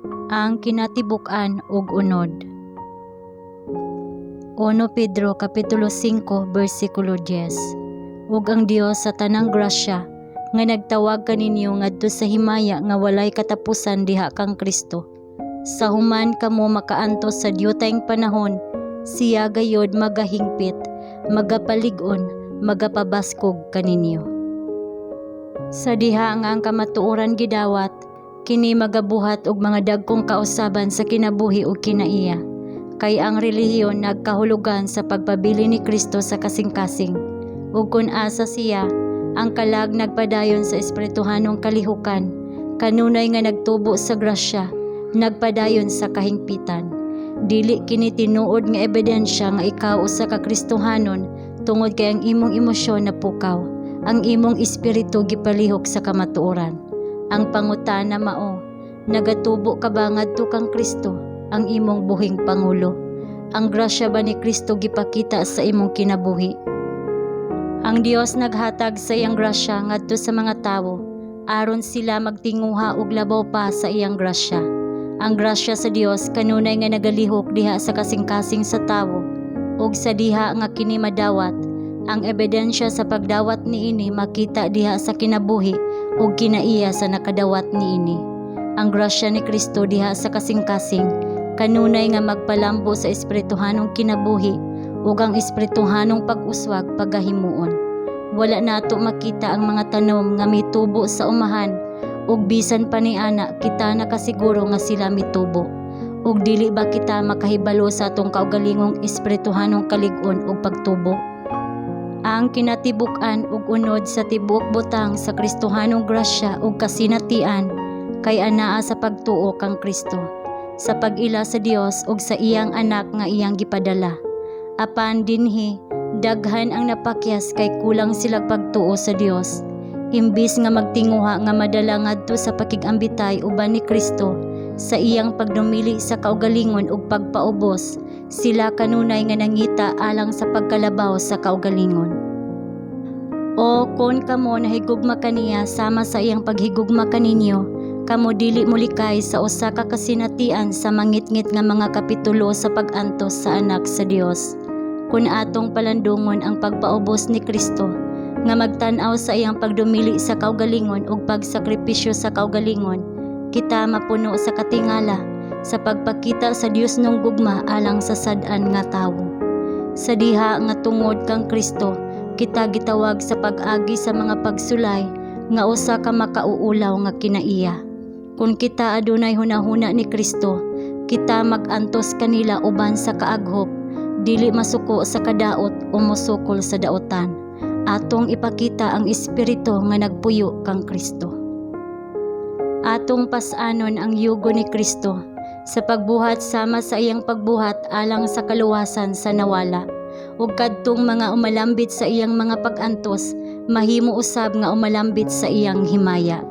Ang kinatibuk-an ug unod. 1 Pedro kapitulo 5 bersikulo 10. Ug ang Dios sa tanang grasya nga nagtawag kaninyo ngadto sa himaya nga walay katapusan diha kang Kristo. Sa human kamo makaantos sa diyutayng panahon, siya gayod magahingpit, magapalig-on, magapabaskog kaninyo. Sa diha nga ang kamatuoran gidawat, kini magabuhat og mga dagkong kausaban sa kinabuhi ug kinaiya. Kay ang relihiyon nagkahulugan sa pagpabili ni Kristo sa kasing-kasing. Ug kun asa siya, ang kalag nagpadayon sa espirituhanong kalihukan, kanunay nga nagtubo sa grasya, nagpadayon sa kahingpitan. Dili kini tinuod nga ebidensya nga ikaw usa ka Kristohanon tungod kay ang imong emosyon napukaw, ang imong espiritu gipalihok sa kamatuoran. Ang pangutana mao, nagatubo ka ba ngadto kang Kristo, ang imong buhing pangulo? Ang grasya ba ni Kristo gipakita sa imong kinabuhi? Ang Dios naghatag sa iyang grasya ngadto sa mga tawo aron sila magtinguha og labaw pa sa iyang grasya. Ang grasya sa Dios kanunay nga nagalihok diha sa kasing-kasing sa tawo ug sa diha nga kini madawat, ang ebidensya sa pagdawat niini makita diha sa kinabuhi ug kinaiya sa nakadawat niini. Ang grasya ni Kristo diha sa kasing-kasing kanunay nga magpalambo sa espirituhanong kinabuhi ug ang espirituhanong pag-uswag pagahimuon. Wala nato makita ang mga tanom nga mitubo sa umahan ug bisan pa niana kita nakasiguro nga sila mitubo. Ug dili ba kita makahibalo sa atong kaugalingong espirituhanong kalig-on ug pagtubo? Ang kinatibuk-an ug unod sa tibuok butang sa Kristohanong grasya ug kasinatian kay anaa sa pagtuo kang Kristo, sa pag-ila sa Dios ug sa iyang anak nga iyang gipadala. Apan dinhi daghan ang napakyas kay kulang sila pagtuo sa Dios. Imbis nga magtinguha nga madala ngadto sa pakig-ambitay uban ni Kristo sa iyang pagdumili sa kaugalingon ug pagpaubos, sila kanunay nga nangita alang sa pagkalabaw sa kaugalingon. O kon kamo nahigugma kaniya sama sa iyang paghigugma kaninyo, kamo dili molikay sa usa ka kasinatian sa mangitngit nga mga kapitulo sa pag-antos sa anak sa Dios. Kun atong palandungon ang pagpaubos ni Kristo, nga magtan-aw sa iyang pagdumili sa kaugalingon ug pagsakripisyo sa kaugalingon, kita mapuno sa katingala sa pagpakita sa Diosnong gugma alang sa sad-an nga tawo. Sa diha nga tungod kang Kristo, kita gitawag sa pag-agi sa mga pagsulay nga usa ka makauulaw nga kinaiya. Kun kita adunay hunahuna ni Kristo, kita mag-antos kanila uban sa kaaghop, dili masuko sa kadaot o mosukol sa daotan. Atong ipakita ang espiritu nga nagpuyo kang Kristo. Atong pas-anon ang yugo ni Kristo sa pagbuhat sama sa iyang pagbuhat alang sa kaluwasan sa nawala. Ug kadtong mga umalambit sa iyang mga pag-antos, mahimo usab nga umalambit sa iyang himaya.